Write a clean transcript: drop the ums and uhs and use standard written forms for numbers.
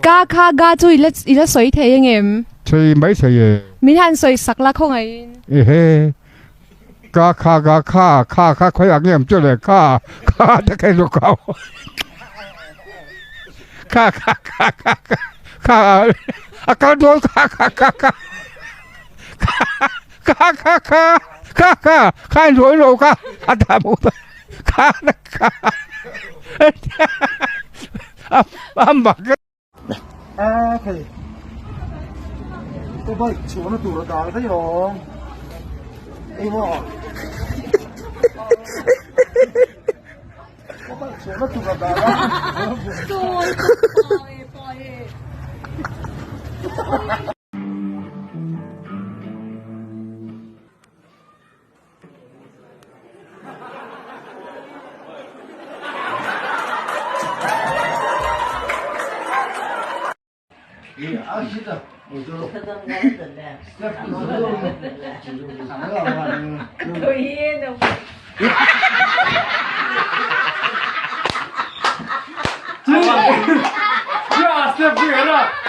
Ka kha ga chu i la i la sawi thei engem? Sawi mai thei e. Min han sawi sak la khawngaihin. Ehe. Ka kha ga kha kha kha khawi ang em chu le kha kha te kha in kau. Kha kha kha kha kha kha a kal dawn kha kha kha kha kha kha kha kha kha kha in ruai lo kha a dah mu kha kha a mak Okay. Ka bike chhuahna tur a dal daih awm. Ei maw? Ka bike chhuahna tur a dal a.